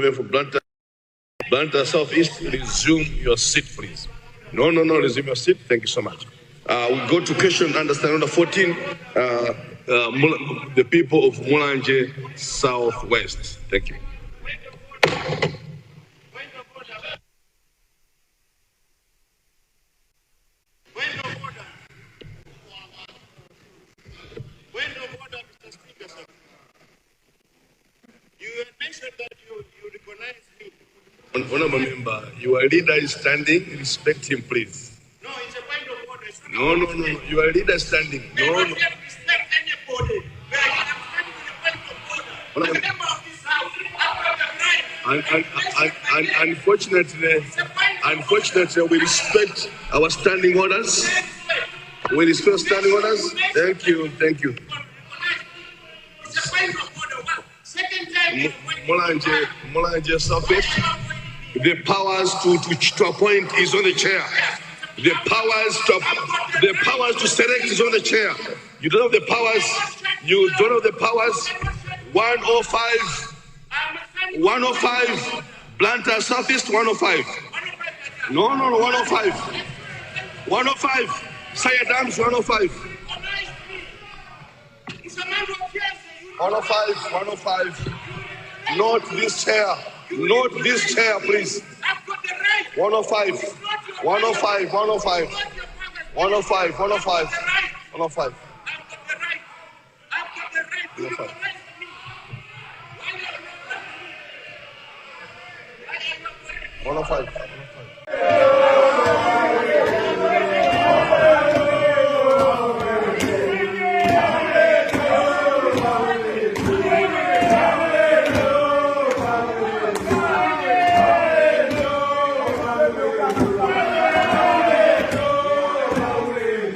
For Blantyre, Blantyre Southeast, resume your seat, please. No, no, no, resume your seat. Thank you so much. We go to question under standard order 14, the people of Mulanje Southwest. Thank you. Point of order. Point of order, Mr. Speaker, sir. You had mentioned that you recognize me. Honorable member, your leader is standing. Respect him, please. No, it's a point of order. It's not No, a no, no, no. Your leader is standing. We are No, not no. here to respect anybody. We are here standing with a point of order. Honorable I'm a member of this house. I've got the right. And unfortunately, unfortunately, we respect our standing orders. We respect standing orders. Thank you, thank you. It's a point of order. One. Second time. Mulanje, Mulanje Southwest. The powers to appoint is on the chair. The powers to select is on the chair. You don't have the powers. You don't have the powers. 105. 105. Blantyre Southeast, 105. No, no, no, 105. 105. Saya Dams, 105. 105, 105. Not this chair. Not this chair, please. 105. 105, 105. 105, 105. 105. 105. 105.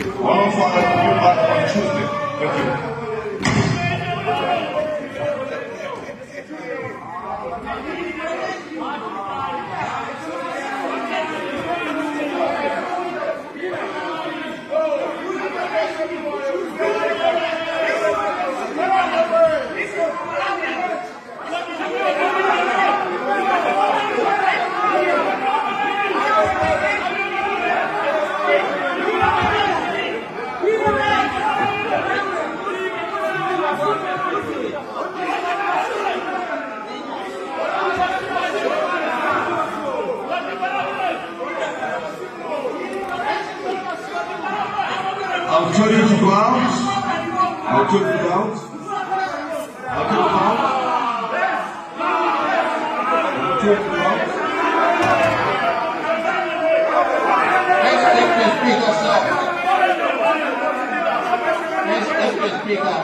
105, you back on Tuesday. Thank you. I'll tell you to go out. I'll tell you to go out. I'll tell you to go out. I'll tell you to go out. Yes, Deputy Speaker, sir. Yes, Deputy Speaker.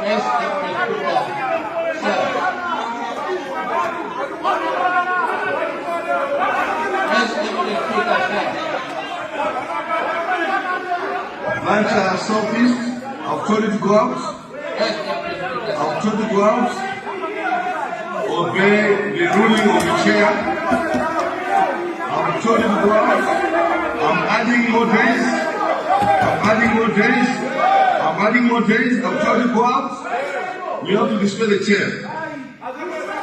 Yes, Deputy Speaker, sir. Yes, Deputy Speaker, sir. Blantyre Southeast, I've told you to go out. Yes, Deputy Speaker, sir. I've told you to go out. Obey the ruling of the chair. I've told you to go out. I'm adding more days. I'm adding more days. I'm adding more days. I've told you to go out. You have to display the chair.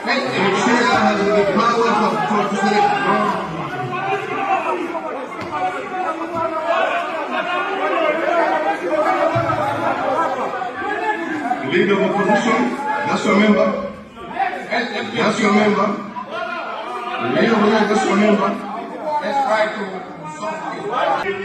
Yes, The chair has the power to select. No. Leader of opposition, that's your member. Yes, That's your member. Leader of opposition, that's your member. Let's try to solve this.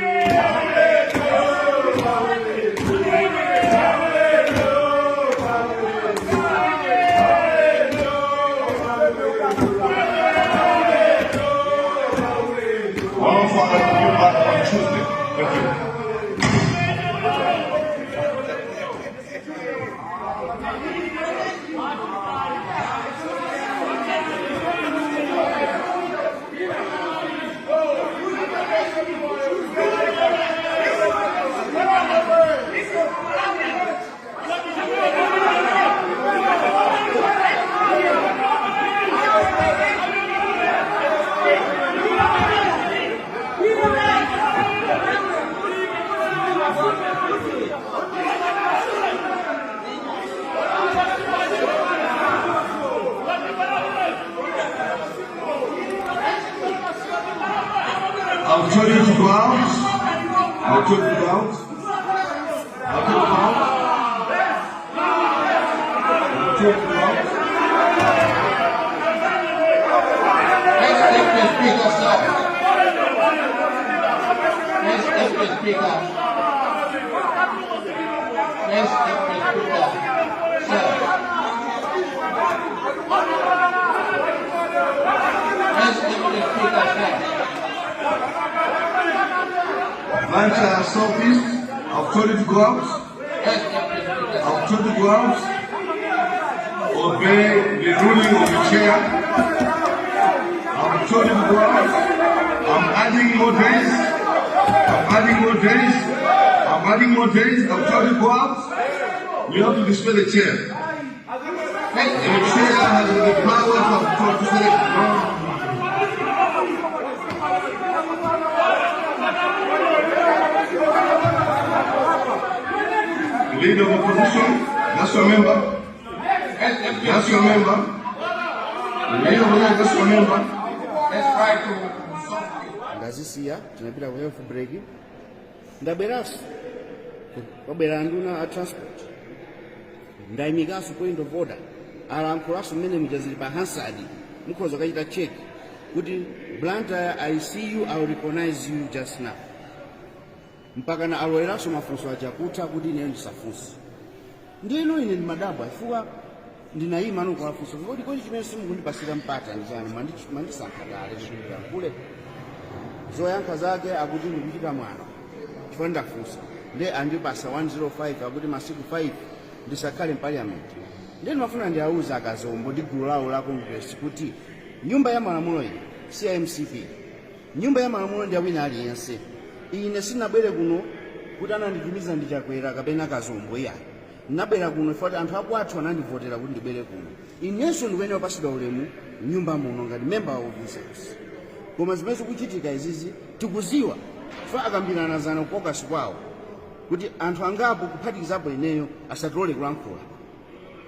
105, you back on Tuesday. Thank you. I've told you to go out. I've told you to go out. I've told you to go out. I've told you to go out. Yes, Deputy Speaker, sir. Yes, Deputy Speaker. Yes, Deputy Speaker, sir. Yes, Deputy Speaker, sir. Blantyre Southeast, I've told you to go out. Yes, Deputy Speaker, sir. I've told you to go out. Obey the ruling of the chair. I've told you to go out. I'm adding more days. I'm adding more days. I'm adding more days. I've told you to go out. You have to display the chair. Yes, The chair has the power to select. Leader of Opposition, that's your member. Yes, Deputy That's your member. Leader of Opposition, that's your member. Let's try to solve it. Ndazisiya, tinapita ku health break, ndabweranso, kwabwera anduna a transport, ndayimikanso point of order, alankhulaso mmene muja zili pa Hansard, mukhoza kachita check kuti "Blantyre, I see you, I will recognize you just now." Mpaka na aloweranso mafunso aja kutha kuti ineyo ndisafunse. Ndiyeno ine ndimadabwa chifukwa ndinayima nokuwafunsa kodi kodi chimene simukundipasira mpata ndizani? Mwandisankha kale kuti ndiyankhule. Zoyankha zake akuti ndikuchita mwano chifukwa ndafunsa, nde andipasa 105 akuti masiku 5 ndisakhale m'parliament. Ndiye ndimafuna ndiawuze akazombo ndi gulu lawo la Congress kuti nyumba ya malamulo iyi si ya MCP. Nyumba ya malamulo ndi ya wina aliyense. Ine sinabwere kuno kuti ananditumiza ndi Chakwera kapena Kazombo, iyayi. Ndinabwera kuno chifukwa anthu akwathu anandivotera kuti ndibwere kuno. Inenso ndikuyenera kupasidwa ulemu nyumba muno ngati member of this house. Koma zimene zikuchitika izizi tikuziwa chifukwa akambirana zana ku caucus kwawo kuti anthu angapo, kuphatikizapo ineyo, asatilole kulankhula.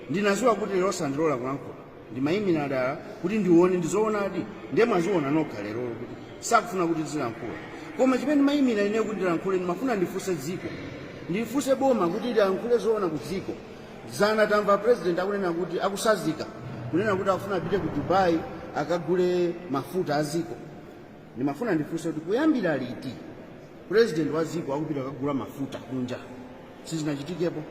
Ndinaziwa kuti lero sandilola kulankhula, ndimayimira dala kuti ndione ndizoonadi. Ndiye mwaziona nokha lerolo kuti sakufuna kuti tizilankhula. Koma chimene ndimayimira ineyo kuti ndilankhule, ndimafuna ndifunse dziko, ndifunse boma kuti lilankhule zoona ku dziko. Zana tamva President akunena kuti akusazika, kunena kuti akufuna apite ku Dubai akagule mafuta a dziko. Ndimafuna ndifunse kuti kuyambira liti President wa dziko akupita akagula mafuta kunja? Sizinachitikepo.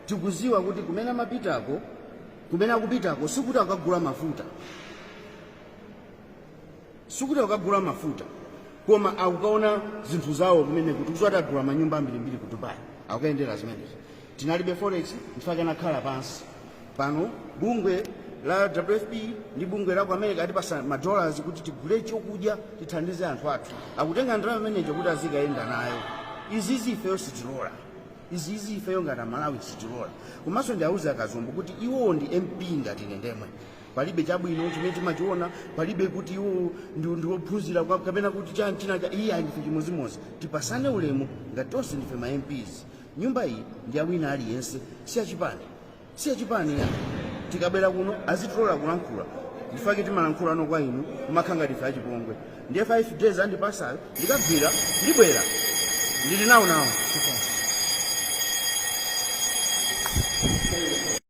Tikuziwa kuti kumene amapitako, kumene akupitako, sikuti akagula mafuta, sikuti akagula mafuta, koma akukaona zinthu zawo kumene kuti kuziwa agula manyumba ambirimbiri ku Dubai, akukayendera zimenezi. Tinalibe forex, nchifukwa anakhala pansi. Pano bungwe la WFP ndi bungwe la ku America atipasa madollars kuti tigule chokudya, tithandize anthu athu. Akutenga ndalama imenejo kuti azikayenda nayo. Izizi ifeyo sitilola, izizi ifeyo ngati Amalawi sitilola. Komanso ndiauze akazombo kuti iwowo ndi MP ngati ine ndemwe. Palibe chabwino chimene timachiona, palibe kuti iwo ndi wophunzira kapena kuti chani china cha iye. Andife chimozimozi, tipasane ulemu ngati tonse ndife ma MPs. Nyumba iyi ndi ya wina aliyense, si yachipani, si yachipani ya. Tikabwera kuno azitilola kulankhula. Ndifake timalankhula ano kwa inu kumakhala ngati ife achipongwe. Ndiye 5 days andipasayo, ndikagwira, ndibwera, ndili nawo nawo.